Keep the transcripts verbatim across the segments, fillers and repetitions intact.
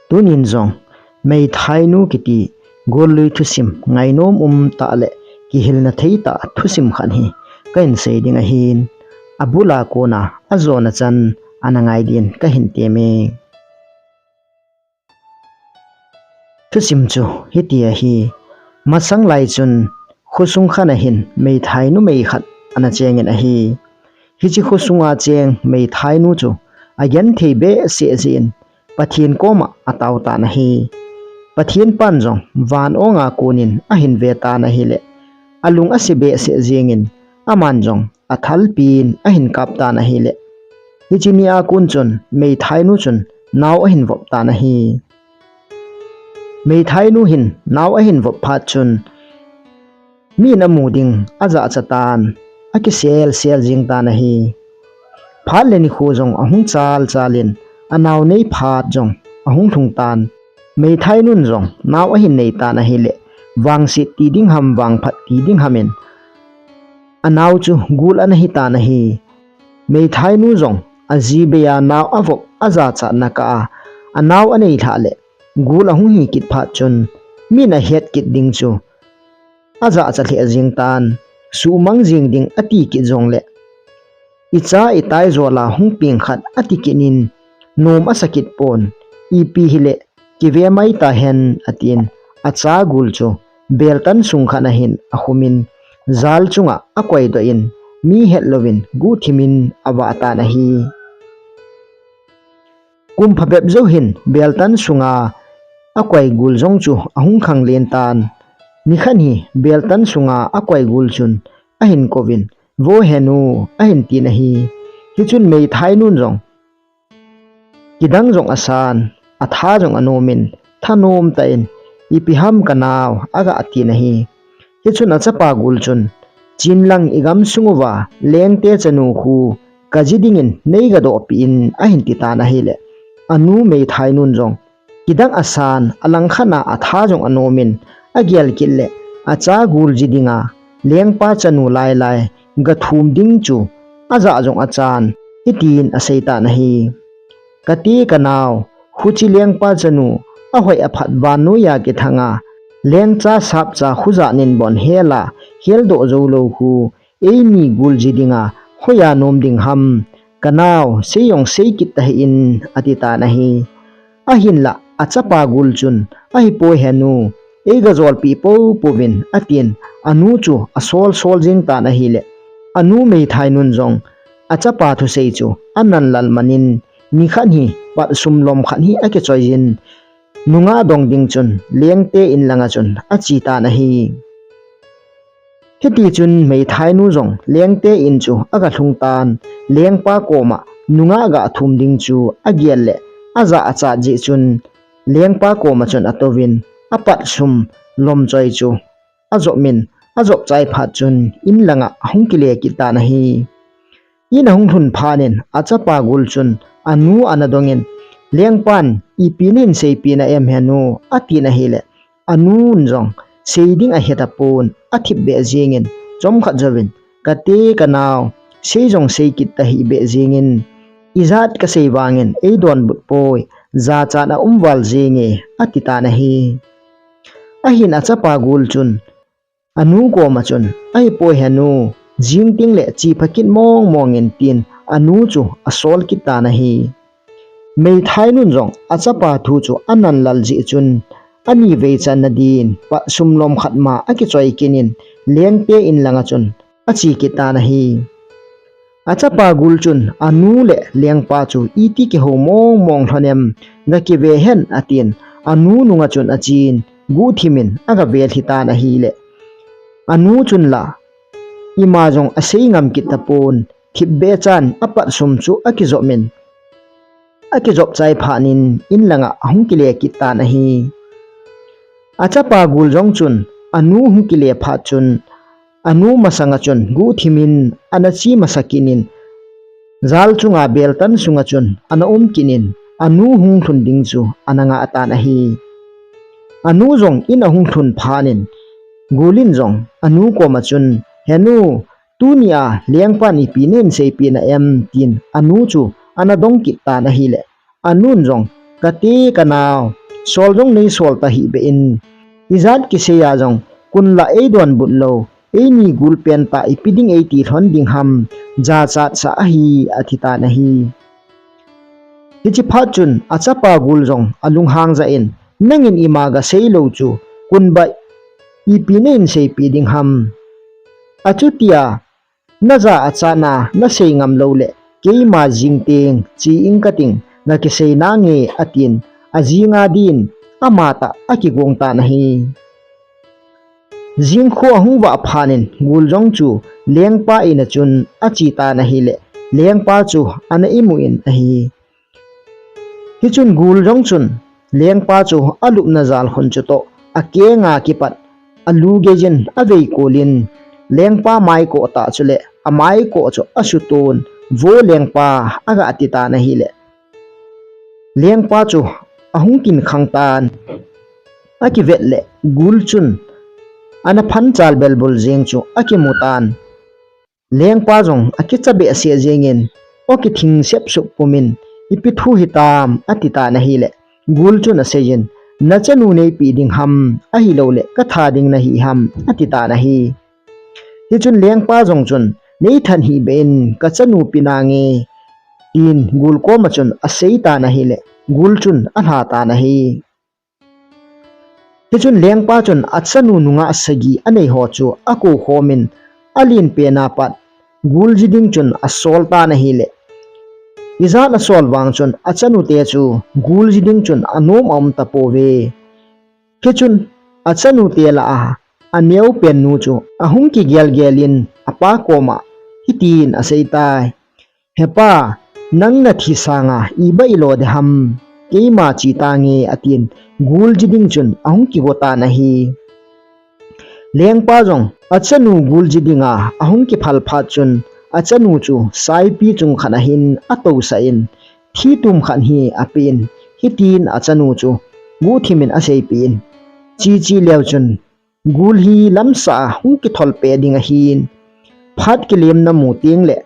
Tunin jong, Meithainu kiti gollui thusim ngainom um tah le kihilna thei tah thusim khat hi kahin sei ding ahin, abul a kona ajona chan ana ngai din kahin temme. Thusim chu hiti ahi. Masang lai chun khosung khat a hin meithai numei khat ana chengin ahi. Hiche khosunga cheng meithainu chu agenthei behseh jeh in Pathen koma atao tan ahi. Pathen pan jong van ong a konin ahin ve tan ahile, alung ase behseh jengin aman jong athalpin ahin kap tan ahile, hiche ni a kon chun meithainu chun nao ahin vop tan ahi. Meithainu hin nao ahin vop phat chun, min amu ding ajahcha tan, akisel sel jing tan ahi. Phat le nikho jong ahung chal chalin, anao nei phat jong ahung lhung tan. Meithainun jong nao ahin nei tan ahile, vangset ti ding ham, vangphat ti ding hamin, anao chu gul ana hi tan ahi. Meithainu jong aji bei a nao avop ajachatna kah a, anao anei lhah le, gul ahung hi kit phat chun, min ahet kit ding chu ajahcha lheh jeng tan, suhmang jeng ding ati kit jongle, icha itai jol a hung peng khat ati kit in, nom asa kit pon, ipi hile kive mai tahen, atin, acha gul chu beltan sung khat a hin akhumin, jal chunga akoidoh in, mi het louvin guhthim in avah tan ahi. Kum phabep jou hin beltan sunga akoi gul jong chu ahung khanglen tan. Nikhat hi beltan sunga akoi gul chun ahin kouvin, "Vo henu," ahin tin ahi. Hichun meithainun jong kidang jong asan, atha jong anomin, thanom tah in, "Ipi ham kanao?" aga tin ahi. Hichun achapa gul chun, "Chinlang igam sung uva lengte chanu khu kaji dingin neiga dohpeh in," ahin ti tan ahile, anu meithainun jong kidang asan, alangkhat a atha jong anomin, agel kit le, acha gul ji dinga lengpa chanu lailai gathum ding chu ajah jong achan, hitin asei tan ahi. "Kati kanao, huchi lengpa chanu ahoi aphat vannoiya kithanga, lengcha sapcha khujah nin bon hela heldoh joulou khu, eini gul ji dinga hoiya nom ding ham? Kanao, sei jong sei kit tahih in," ati tan ahi. Ahinlah achapa gul chun, "Ahipoi henu, eiga jolpeh poupouvin," atin, anu chu asol sol jing tan ahile, anu meithainun jong achapa thusei chu anan lal manin, nikhat hi pat sum lom khat hi akichoi jin, nungah dong ding chun lengte in langa chun ache tan ahi. Hitichun meithainu jong lengte in chu aga lhung tan, lengpa koma nungah gathum ding chu agel le, ajah achat jeh chun lengpa koma chun atouvin, apat sum lom choi chu ajopmin, ajop chai phat chun in langa ahung kile kit tan ahi. In ahung lhun phat in achapa gul chun anu ana dongin, "Lengpan ipi nahin seipeh na em henu?" atin ahile, anun jong sei ding ahetapon, athip beh jengin, chomkhat jouvin, "Kati kanao, sei jong sei kit tahih beh jengin, ijat kasei vangin eidonbut poi, jachat aum val jenge," ati tan ahi. Ahin achapa gul chun anu koma chun, "Ahipoi henu, jing tengle che pha kit mong mongin," tin anu chu asol kit tan ahi. Meithainun jong achapa thu chu anan lal jeh chun, ani vei channa din pat sum lom khat ma akichoi kit in, lengte in langa chun ache kit tan ahi. Achapa gul chun anu le lengpa chu iti kihou mong mong lhon em, gakive hen, atin, anu nunga chun achen, guhthimin aga velhi tan ahile, anu chun la ima jong asei ngam kit tapon, thip beh chan apat sum chu akijopmin, akijop chai phat in in langa ahung kile kit tan ahi. Achapa gul jong chun anu hung kile phat chun, anu masanga chun guhthimin ana che masa kit in, jal chunga beltan sunga chun ana um kit in, anu hung lhun ding chu ana ngah tan ahi. Anu jong in ahung lhun phat in, gul in jong anu koma chun, "Henu, tunia lengpan ipi nahin seipeh na em?" tin anu chu ana dong kit tan ahile, anun jong Kati kanao, sol jong nei sol tahih beh in. Ijat kisei a jong, kun la eidonbut lou, eini gul penta ipi ding eiti lhon ding ham, jachat sa ahi, ati tan ahi. Hichi phat chun, achapa gul jong, alunghang jah in, nangin ima gasei lou chu, kun bah ipi nei seipeh ding ham. Achutia, naja achatna, nasei ngam lou le, keima jing teng, che ing kating, nakisei nange, atin, ajing a din, ama tah, akigong tan ahi. Jingkho ahung vah phat in, gul jong chu, lengpa in a chun, ache tan ahile, lengpa chu, ana imu in ahi. Hichun gul jong chun, lengpa chu alupna jal khun chutoh, akeng a kipat, alu gei jin avei kol in, lengpa maikoh tah chule, amaikoh chu asuton, vo lengpa, aga ti tan ahile. Lengpa chu ahung kin khang tan, akivet le, gul chun, ana phan chal belbul jeng chu akimu tan. Lengpa jong akicha behseh jeng in, o kithing sep sup pum in, ipi thu hitam, ati tan ahile, gul chun asei in, nachanu neipeh ding ham, ahilou le, katha ding nahi ham, ati tan ahi. Hichun lengpa jong chun, nei than hih beh in, kachanu pe nange, tin gul koma chun asei tan ahile, gul chun alha tan ahi. Hichun lengpa chun achanu nungah sagi anei ho chu akou khom in, alen pen a pat, gul ji ding chun asol tan ahile. Ijat asol vang chun achanu te chu gul ji ding chun anom aum tapouve. Hichun achanu te lah a, aneo pen nu chu ahung kigel gel in apa koma, hitin asei tai. Hepa, nang nathi sanga, iba ilo de ham, keima che tange, atin, gul ji ding chun, ahung kigo tan ahi. Lengpa jong, achanu gul ji dinga, ahung kiphal phat chun, achanu chu, saipi chung khat ahin, atousah in, thitum khat hi, apen, hitin, achanu chu, guhthim in aseipeh in, che che leu chun, gul hi lamsah a hung kithol peh ding ahin. Phat kilemna mu teng le,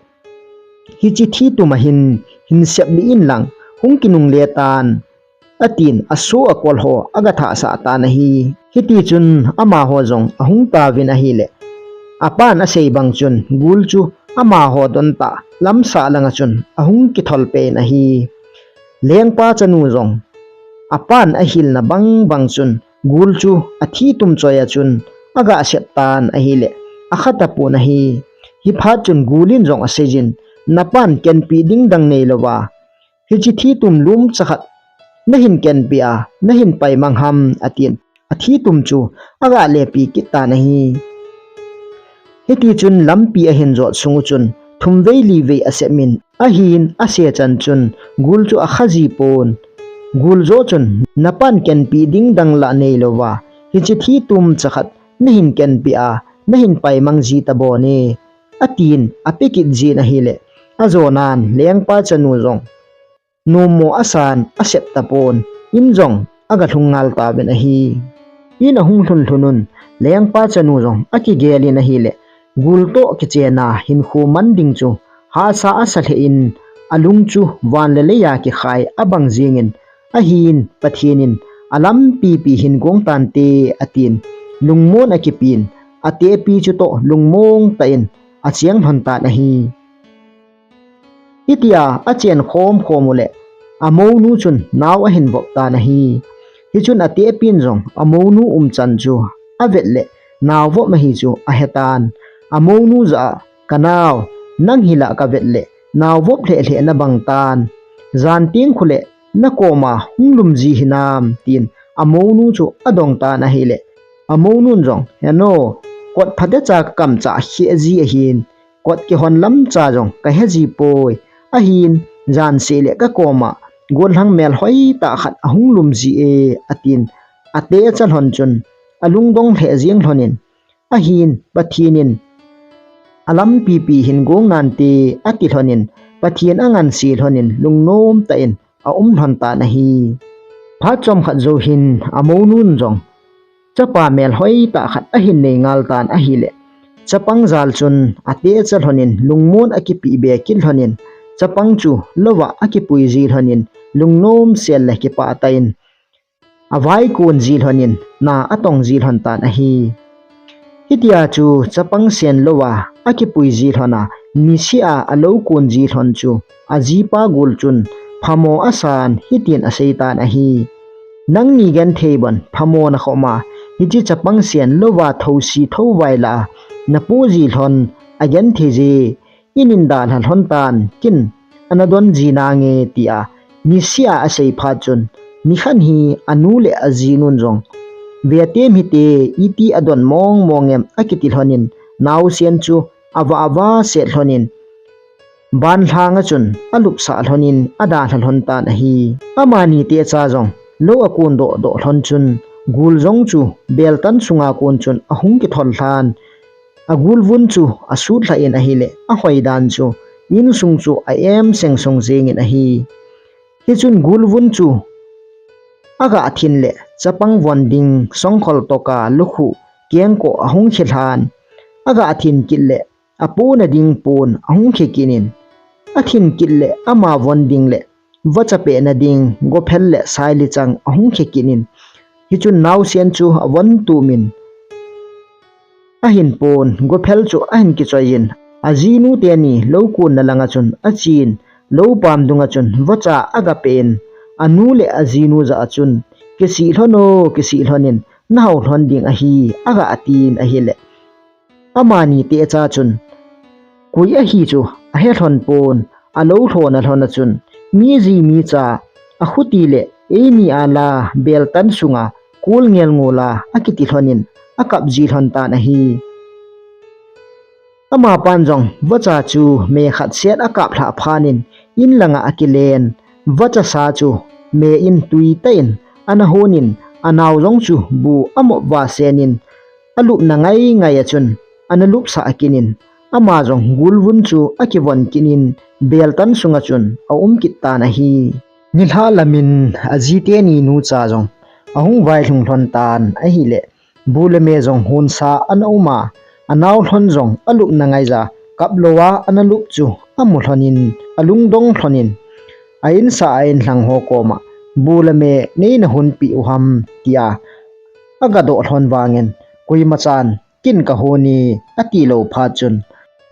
hiche thitum ahin, hin sep lih in lang, hung kinungle tan, atin, aso akol ho, aga thahsah tan ahi. Hiti chun, amaho jong, ahung tauvin ahile, apan asei bang chun, gul chu, amaho don tah, lamsah langa chun, ahung kithol peh in ahi. Lengpa chanu jong, apan ahilna bang bang chun, gul chu athitum choi a chun, aga sep tan ahile, akha tapon ahi. Hiphat chun gul in jong asei jin, napan kenpeh ding dang neilouva, hiche thitum lum chakhat, nahin kenpeh a, nahin paimang ham, atin. Athitum chu, aga lepi kit tan ahi. Hiti chun lampi ahin jot sung u chun, thum vei li vei asep in, ahin ase chan chun, gul chu akha ji pon. Gul joh chun, napan kenpeh ding dang lah neilouva, hiche thitum chakhat, nahin kenpeh a, nahin paimang ji tabon e, atin, ape kit jin ahile, ajonan, lengpa chanu jong, nommo asan, asep tapon, in jong, aga lhung ngal tauvin ahi. In ahung lhun lhun un, lengpa chanu jong, akigel in ahile, gul toh kichen a, hinkho man ding chu, hahsa asa lheh in, alung chu, van le lei a kikhai, abang jing in, ahin, Pathen in, alampi pi hin gong tante, atin, lungmon akipen, atepi chutoh, lungmong tah in, acheng lhon tan ahi. Hitia achen khom khom u le, amounu chun nao ahin vop tan ahi. Hichun atepin jong amounu umchan chu avet le, nao vop ahi chu ahetan. Amounu jah a, kanao, nang hi lah kavet le, nao vop lheh lheh nabang tan. Jan teng khu le, nakoma hung lum ji hinam, tin amounu chu adong tan ahile, amounun jong, heno, kot phatecha kakamcha kheh ji ahin, kot kihon lamcha jong kahe ji poi. Ahin, jan seh le kakoma, gollhang melhoi tah khat ahung lum ji e, atin, atecha lhon chun, alungdong lheh jeng lhon in, ahin, Pathen in, alampi pi hin gong nante, ati lhon in, Pathen anganse lhon in, lungnom tah in, aum lhon tan ahi. Phat chomkhat jou hin, amounun jong, chapa melhoi tah khat ahin nei ngal tan ahile, chapang jal chun atecha lhon in lungmon akipeh be kit lhon in, chapang chu louva akipui ji lhon in, lungnom sel le kipah tah in avaikon ji lhonin na atong ji lhon tan ahi. Hitia chu chapang sen louva akipui ji lhona nisea alou kon ji lhon chu ajipa gul chun phamo asan hitin asei tan ahi. Nangni genthei bon phamo nakhom a, hiche chapang sen louva thousi thouvai lah a napo ji lhon agenthei je, inin dalha lhon tan, kin ana don ji nange, tia nisea asei phat chun, nikhat hi anu le ajinun jong, "Vetem hite, iti adon mong mong em?" akiti lhonin, naosen chu ava ava set lhonin, banlhang a chun alupsah lhonin adalha lhon tan ahi. Amani techa jong lou akon doh doh lhon chun, gul jong chu beltan sunga kon chun ahung kithol lhan, agul vun chu asut lha in ahile, ahoi dan chu insung chu a-em seng song jengin ahi. Hichun gul vun chu aga thin le chapang von ding songkhol toka lukhuh kengkoh ahung khe lhan, aga thin kit le apona ding pon ahung khe kit in, athin kit le ama von ding le vacha pehna ding gophel le sailichang ahung khe kit in, hichun naosen chu avon tumin, ahin pon, gophel chu ahin kichoi in, ajinu teni lou konna langa chun achen, lou pam dunga chun vacha aga peh in, anu le ajinu jah a chun, "Kisih lhon o, kisih lhonin, nahao lhon ding ahi," aga tin ahile, amani techa chun, koi ahi chu ahe lhon pon, alou lhona lhona chun, mi ji mi cha, akhuti le eini ala beltan sunga kul ngel ngol a akiti lhonin akap ji lhon tan ahi. Amapan jong vacha chu me khat set akap lhah phat in, in langa akilen, vacha sa chu me in tui tah in ana honin, anao jong chu bu amop va senin, alupna ngai ngai a chun ana lupsah kit in, ama jong gul vun chu akivon kit in, beltan sunga chun aum kit tan ahi. Nilhah lamin aji teni nucha jong ahung vailhung lhon tan ahile, bu le me jong hunsa ana um a, anao lhon jong alupna ngaija kap louva ana lup chu amu lhonin, alungdong lhonin, a-insah a-inlhang ho koma, "Bu le me neina hunpeh u ham?" tia aga doh lhon vangin, koimachan, "Kin kahon e," ati lou phat chun,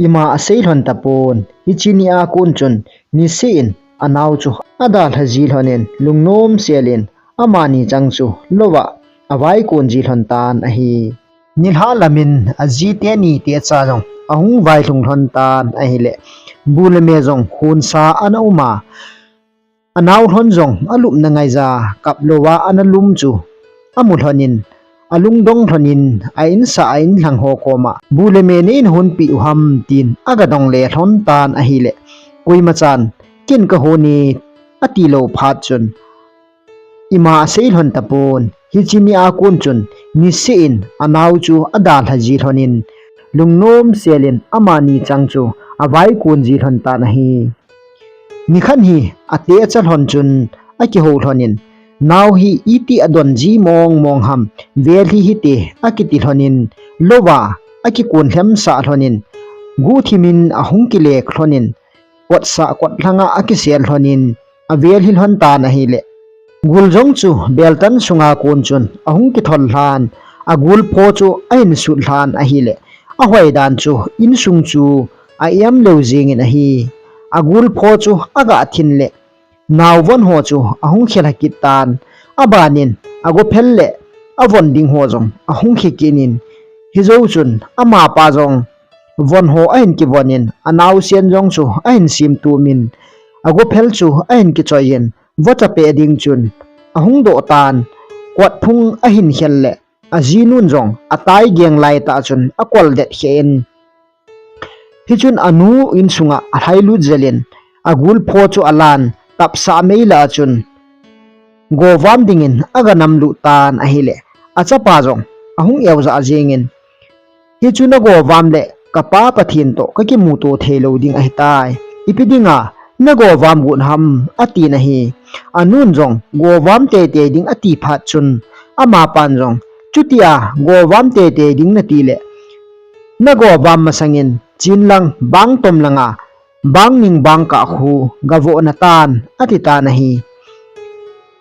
ima asei lhon tapon, hiche nia kon chun niseh in anao chu adalha ji lhonin, lungnom selin amani chang chu louva avaikon ji lhon tan ahi. Nilhah lamin aji teni techa jong ahung vailhung lhon tan ahile, bu le me jong hunsa ana um a, anao lhon jong alupna ngaija kap louva ana lum chu amu lhonin, alungdong lhonin, a-insah a-inlhang ho koma, "Bu le me neina hunpeh u ham?" tin aga dong le lhon tan ahile, koimachan, "Kin kahon e," ati lou phat chun, ima asei lhon tapon, hiche nia kon chun niseh in anao chu adalha ji lhonin, lungnom selin amani chang chu avaikon ji lhon tan ahi. Nikhat hi atecha lhon chun akihou lhonin, "Nao hi iti adon ji mong mong ham, vel hi hite," akiti lhonin, louva akikon lhemsah lhonin, guhthimin ahung kilek lhonin, kotsah kotlhanga akisel lhonin, avel hi lhon tan ahile, gul jong chu beltan sunga kon chun ahung kithol lhan, agul pho chu ahin sut lhan ahile, ahoi dan chu insung chu a-em leu jengin ahi. Agul pho chu aga thin le nao von ho chu ahung khe lha kit tan, abanin agophel le avon ding ho jong ahung khe kit in, hijou chun amapa jong von ho ahin kivonin, anaosen jong chu ahin simtumin, agophel chu ahin kichoiyin, vacha peh ding chun ahung doh tan, kot phung ahin khel le ajinun jong atai geng laitah chun akol det khen. Hichun anu insunga alhailut jelin, agul pho chu alan, tapsah mei lah a chun govam dingin aga namlut tan ahile, achapa jong ahung eojah jengin, "Hichu nagovam le kapa Pathen toh kakimuto theilou ding ahitai. Ipi dinga nagovam got ham?" atin ahi. Anun jong govam teitei ding ati phat chun, amapan jong, "Chutia govam teitei ding nati le, nagovam masangin chinlang bang tom langa bang ning bang kah khu gavoh natan," ati tan ahi.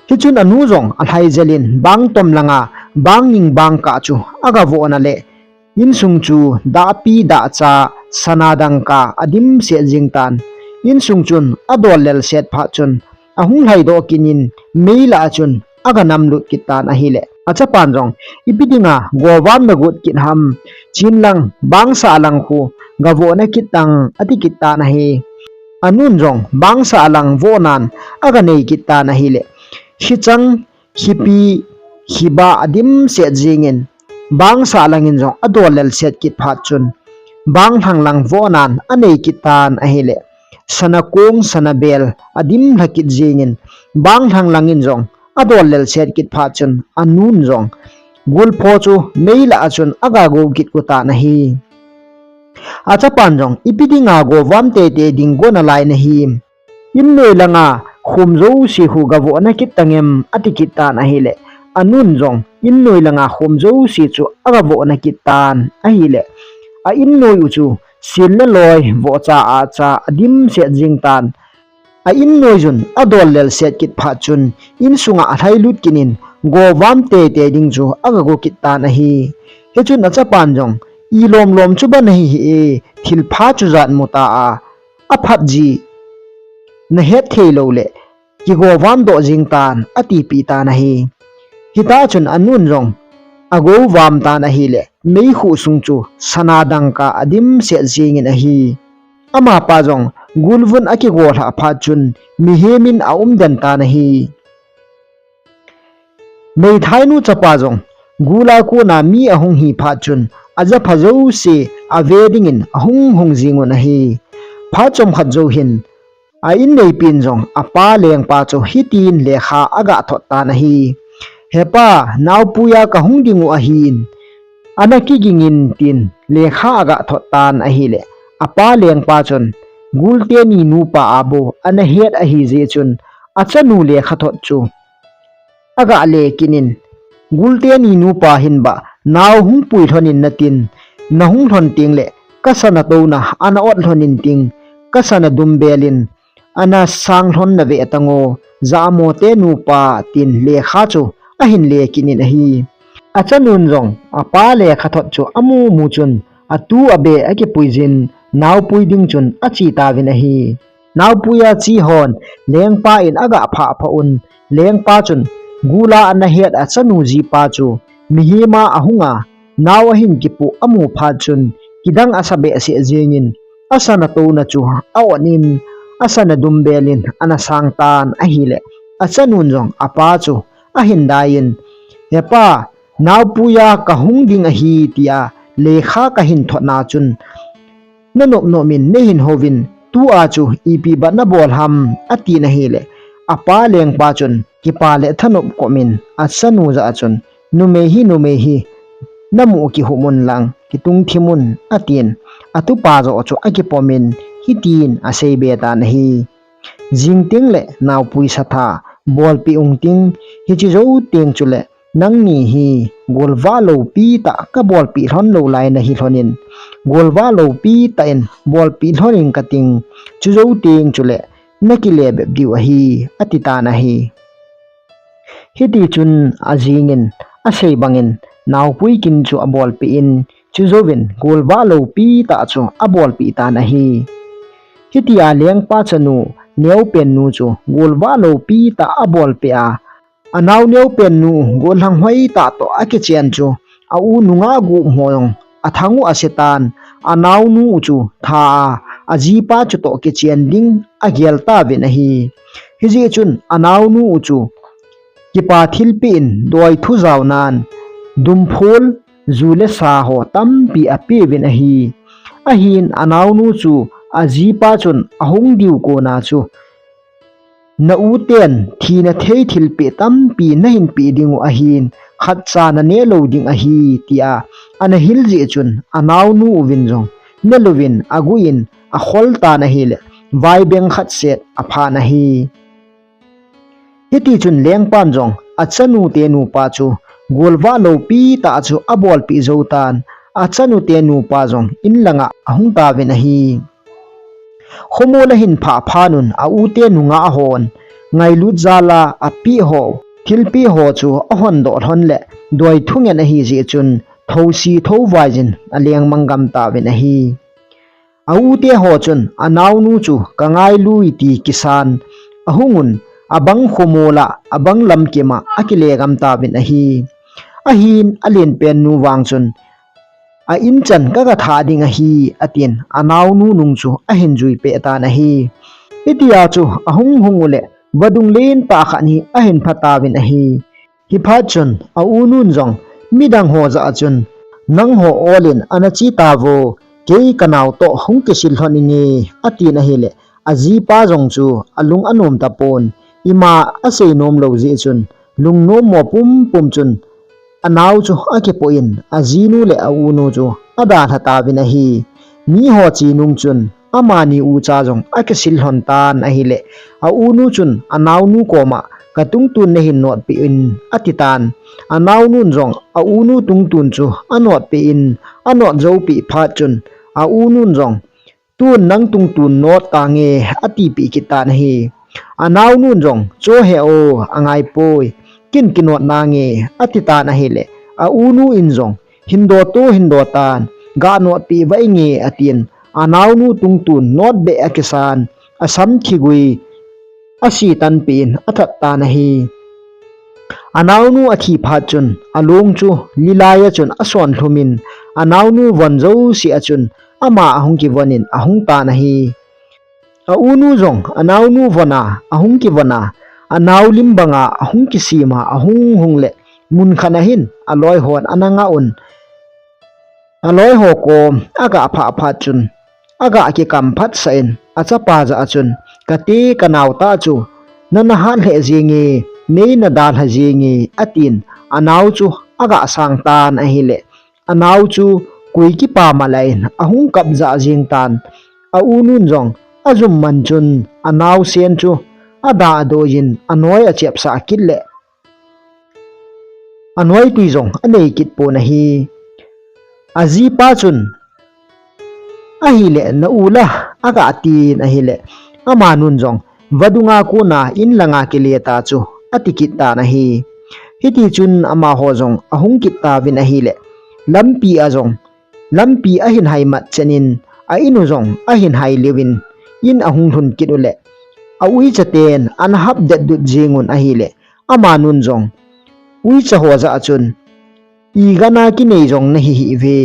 Hichun anu jong alhai jel in bang tom langa bang ning bang kah chu aga vohna le insung chu dahpi dahcha sana dangka adim set jing tan. Insung chun adol lel set phat chun ahung lhai doh kit in mei lah a chun aga nam lut kit tan ahile. Achapan jong ipi dinga govam na got kit ham, chin lang bang sah lang khu ga vohna kit tang ati kit tan ahi. Anun jong bang sah lang vohnan aga nei kit tan ahile. Hichang hipi hiba adim set jing in bang sah lang in jong adol lel set kit phat chun bang lhang lang vohnan anei kit tan ahile. Sana kong sana bel adim lha kit jing in bang lhang lang in jong adol lel set kit phat chun anun jong gulpho chu mei lah a chun aga go kit got tan ahi. Achapan jong ipi dinga govam tete ding go nalai nahim. In noi langa khum jouse khu ga vohna kit tangem ati kit tan ahile. Anun jong in noi langa khum jouse chu aga vohna kit tan ahile. A in noi u chu sil le loi vohcha acha adim set jing tan. A in noi jun adol lel set kit phat chun insunga alhai lut kit in govam tete ding chu aga go kit tan ahi. Hichun achapan jong ilom lom chu ban ahi hi e, thilpha chu jat mu ta a, aphat ji nahet thei lou le kigovam doh jing tan atipeh tan ahi. Hita chun anun jong agovam tan ahile meikhu sung chu sana dangka adim set jing in ahi. Amapa jong gulvun akigo lhah phat chun mihem in aum den tan ahi. Meithainu chapa jong gula kona mi ahung hi phat chun ajapha jouse ave dingin ahung hung jing un ahi. Phat chomkhat jou hin a in neipin jong apa lengpa chu hitin lekha aga thot tan ahi. Hepa, naopuiya kahung ding u ahin, ana kiging in tin lekha aga thot tan ahile. Apa lengpa chun gulte ni nupa a bou ana het ahi jeh chun achanu lekha thot chu aga le kit in, gulte ni nupa hin ba nao hung pui lhon in natin, nahung lhon teng le kasana touna ana ot lhon in tin, kasana dumbel in ana sang lhon nave tango, Jamo te nupa tin lekha chu ahin le kit in ahi. Achanun jong apa lekha thot chu amu mu chun atu abe akipui jin naopui ding chun ache tauvin ahi. Naopuiya che hon lengpa in aga phah phah un, lengpa chun gula ana het achanu jipa chu mihema ahunga nao ahin kipoh amu phat chun kidang asa behseh jeng in, asana touna chu a-on in, asana dumbel in ana sang tan ahile, achanun jong apa chu ahin dai in, Hepa, naopuiya kahung ding ahi, tia lekha kahin thotna chun, nanop nop in neihin houvin, tua chu ipi ba nabol ham, atin ahile, apa lengpa chun kipa le thanop kom in achanu jah a chun, Numei hi, numei hi, namu kihum un lang, kitung thim un, atin, atupa joh chu akipom in, hitin asei be tan ahi. Jing teng le naopui satha, bolpeh ung ting, hiche jou teng chule, nangni hi, golvah loupi tah kabolpeh lhon lou lai nahi lhon in, golvah loupi tah in bolpeh lhon ing kating, chujou teng chule, nakile bep diu ahi, ati tan ahi. Hiti chun ajing in, asei bang in, naopui kin chu abolpeh in, chujouvin golvah loupi tah chu abolpeh tan ahi. Hitia lengpa chanu, neopen nu chu golvah loupi tah abolpeh a, anao neopen nu gollhang hoi tah toh akichen chu, a-u nungah gup ho jong athang u ase tan, anaonu u chu tha a, ajipa chu toh kichen ding agel tauvin ahi. Hijeh chun anaonu u chu kipa thilpeh in doi thu jaonan, dumphol, ju le sa ho tampi apeuvin ahi. Ahin anaonu chu ajipa chun ahung diu kona chu, na u ten thina thei thilpeh tampi nahin peh ding u ahin, khatcha naneh lou ding ahi, tia ana hil jeh chun anaonu uvin jong nelouvin aguh in akhol tan ahile, vaibeng khat set aphan ahi. Hiti chun lengpan jong achanu te nupa chu golvah loupi tah chu abolpeh jou tan, achanu te nupa jong in langa ahung tauvin ahi. Khomol ahin phah phat un a-u te nungah hon ngailut jal a apeh ho, thilpeh ho chu ahon doh lhon le doi thungen ahi jeh chun, thousi thouvai jin aleng mang gam tauvin ahi. A u te ho chun anaonu chu ka ngailu e ti kisan ahung un, abang khomol a, abang lamkim a akile gam tauvin ahi. Ahin alenpen nu vang chun, a in chan ka ga thah ding ahi, atin anaonu nung chu ahin jui peh tan ahi. Hitia chu ahung hung uleh, vadung lentah khat hi ahin pha tauvin ahi. Hiphat chun a u nun jong midang ho jah a chun, nangho ol in ana che tauvo, kei ka nao toh hung kisil lhon inge, atin ahileh, ajipa jong chu alung anom tapon, ima asei nom lou jeh chun, lungnom mo pumpum chun, anao chu akipoh in, ajinu le a u nu chu adalha tauvin ahi. Miho che nung chun, amani ucha jong akisil lhon tan ahileh, a u nu chun anaonu koma, ka tungtun nahin notpeh in, ati tan. Anaonun jong a u nu tungtun chu anotpeh in, anot joupeh phat chun, a u nun jong, tun nang tungtun not tange, atipeh kit tan ahi. Anaonun jong, cho he o, angaipoi, kin kinot nange, ati tan ahileh, a u nu in jong, hin do to, hin do tan, ga notpeh vai inge, atin, anaonu tungtun not beh akisan, asam thigui asi tanpeh in athat tan ahi. Anaonu athi phat chun, along chu lilai a chun ason lhum in, anaonu von jouse a chun, ama ahung kivon in ahung tan ahi. A u nu jong anaonu von a ahung kivon a, anao lim banga ahung kisem a, ahung hung leh, mun khat ahin aloi hon ana ngah un, aloi ho kom aga phah phat chun, aga kikam phatsah in, achapa jah a chun, kate ka nao tah chu nana hat lheh jenge, nei nadalha jenge, atin, anao chu aga sang tan ahileh, anao chu koi kipah mah lah in ahung kap jah jeng tan. A u nun jong ajum man chun, anaosen chu adah adoi in, anoi achepsah kit leh, anoi tui jong anei kit pon ahi. Ajipa chun, ahileh, na u la, aga tin ahileh, amanun jong, vadunga kona in langa kile ta chu, ati kit tan ahi. Hiti chun amaho jong ahung kit tauvin ahileh, lampi a jong, lampi ahin hai mat chen in, a in u jong ahin hai liu in, in ahung lhun kit uleh, a uicha ten ana hapdet dut jeng un ahileh, amanun jong, uicha ho jah a chun, igana kinei jong nahi hih uve,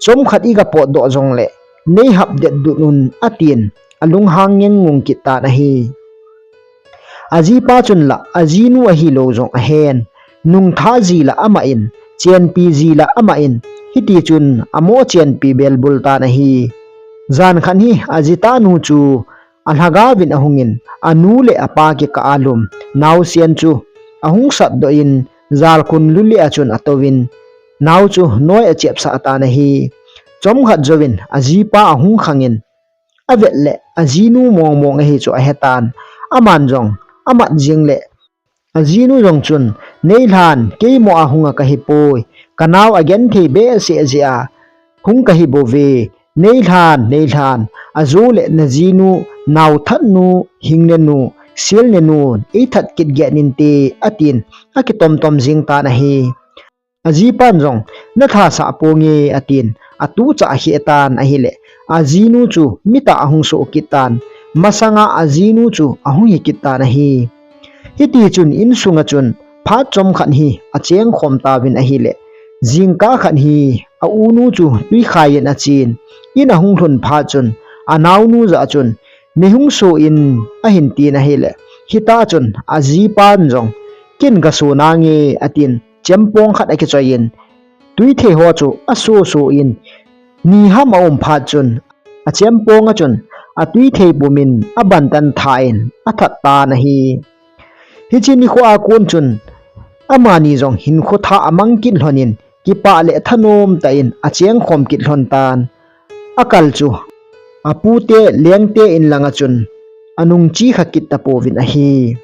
chomkhat iga potdoh jongleh, nei hapdet dut un, atin, alunghang ngeng ngung kit tan ahi. Ajipa chun lah, ajinu ahilou jong ahen, nungthah ji lah amah in, chenpi ji lah amah in, hiti chun amo chenpi belbul tan ahi. Jan khat hi ajitah nu chu alhagao vin ahung in, anu le apa kikah a lum naosen chu ahung satdoh in, jalkhun luleh a chun atouvin, nao chu noi achepsah tan ahi. Chomkhat jouvin ajipa ahung khang in, avet leh ajinu mong mong ahi chu ahe tan. Aman jong amat jing leh, ajinu jong chun, neilhan, keimo a hung a kahipoi, kanao agenthei behseh jeh a hung kahi bouve, neilhan, neilhan, ajou leh najinu, naothat nu, hingnenu, silnenu, eithat kit geh inte, atin, akitom tom jing tan ahi. Ajipan jong, nathasah ponge, atin, atuhchah kheh tan ahileh, ajinu chu mitah ahung soh kit tan, masanga ajinu chu ahung hi kit tan ahi. Hiti chun insunga chun phat chomkhat hi achengkhom tauvin ahileh, jingkah khat hi a unu chu twikhai in achen, in ahung lhun phat chun, anaonu jah chun, neihung so in, ahin tin ahileh, hitah chun ajipan jong, kin gaso nange, atin, chempong khat akichoi in, twithei ho chu aso so in, ni ham aum phat chun, achempong a chun, atwithei pum in, abantan tha in, athat tan ahi. Hiche nikho a kon chun, amani jong hinkho thah amang kit lhon in, kipah le thanom tah in achengkhom kit lhon tan. Akal chu, apute lengte in langa chun, anung chikha kit tapouvin ahi.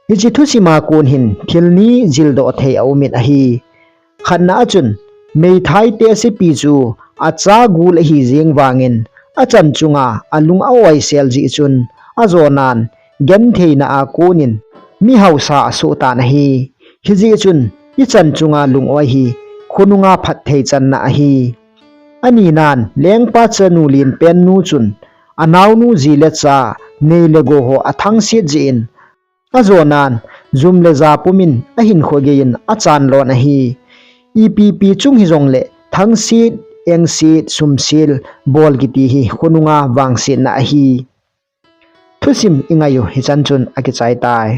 Hiche thusim a kon hin thil ni jildoh thei aum in ahi. Khatna a chun, meithaite sipi chu acha gul ahi jeng vangin, achan chunga alung a-oisel jeh chun, ajonan, gentheina a konin mi hausa asoh tan ahi. Hijeh chun ichan chunga lung-oi hi khonunga phatthei channa ahi. Aninan lengpa chanu lenpen nu chun anaonu ji le cha nei le gou ho athangset jeh in ajonan jum le ja pumin ahinkho geiyin achan lon ahi. Ipi pi chung hijongle thangset, engset, sumset bol kiti hi khonunga vangsetna ahi. Thusim ingai u hichan chun akichai tai.